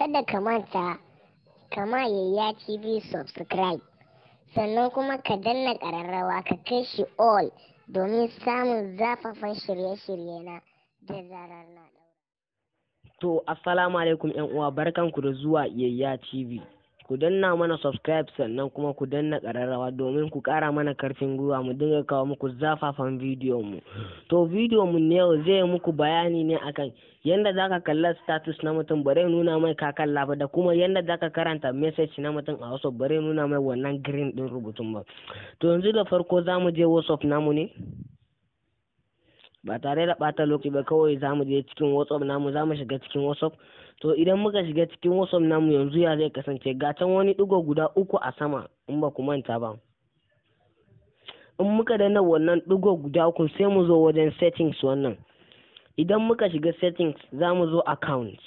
Kada ka manta kama Yayya TV subscribe, sannan kuma ka danna ƙararrawa ka kai shi all domin samun zafafan shirye-shirye na da zarar na ɗaura. To, assalamu alaikum ‘yan uwa, barkanku da zuwa Yayya TV. Ku danna mana subscribe, sannan kuma ku danna ƙararrawa domin ku ƙara mana karfin gwiwa mu dinga kawo muku zafafan bidiyon mu. To, bidiyon mu ne yau zai muku bayani ne akan yanda zaka kalla status na mutum bare nuna mai ka kalla ba, da kuma yanda zaka karanta message na mutum a WhatsApp bare nuna mai wannan green din rubutun ba. To, yanzu da farko zamu je WhatsApp namu ne. Ba tare da ɓata lokaci ba, kawai za mu je cikin WhatsApp namu, za mu shiga cikin WhatsApp. To, idan muka shiga cikin WhatsApp namu yanzu, ya zai kasance? Ga can wani ɗigo guda uku a sama, in ba ku manta ba. In muka danna wannan ɗigo guda uku, sai mu zo wajen settings wannan. Idan muka shiga settings, za mu zo account.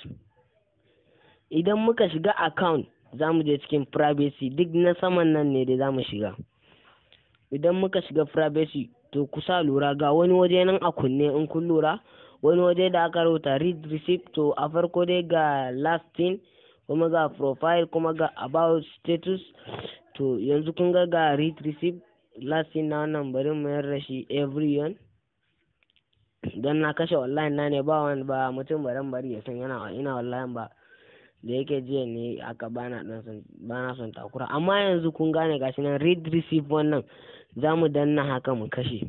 Idan muka shiga account, za mu je cikin privacy, duk na saman nan ne dai za mu shiga. Idan muka shiga privacy, to ku sa lura, ga wani waje nan a kunne, in kun lura, wani waje da aka rubuta read receipt. To, a farko dai ga last seen, kuma ga profile, kuma ga about, status. To, yanzu kun ga ga read receipt, last seen na wannan, bari mu mayar da shi everyone, don na kashe online na ne, ba wani ba mutum baran bari ya san yana ina online ba. Da yake jiya ne aka bana dan son, bana son takura, amma yanzu kun gane. Gashi nan read receipt, wannan za mu danna haka mu kashe.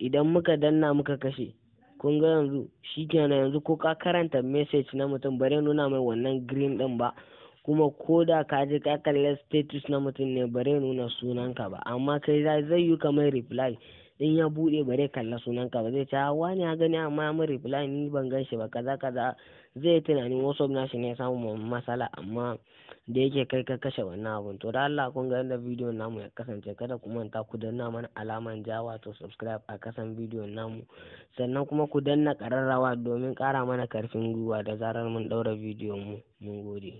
Idan muka danna muka kashe, kun ga yanzu shikenan. Yanzu ko ka karanta message na mutum, bare nuna mai wannan green din ba, kuma ko da ka je ka kalli status na mutum ne, bare nuna sunanka ba. Amma kai zai yi kamar reply in ya bude, bare kalla sunanka ba, zai ce wani ya gani amma ya min reply, ni ban gan shi ba, kaza kaza. Zai yi tunanin WhatsApp nashi ne ya samu matsala, amma da yake kai ka kashe wannan abun. To, da Allah kun ga yadda bidiyon namu ya kasance. Kada ku manta ku danna mana alaman ja, wato subscribe, a kasan bidiyon namu, sannan kuma ku danna ƙararrawa domin ƙara mana karfin gwiwa da zarar mun ɗaura bidiyon mu. Mun gode.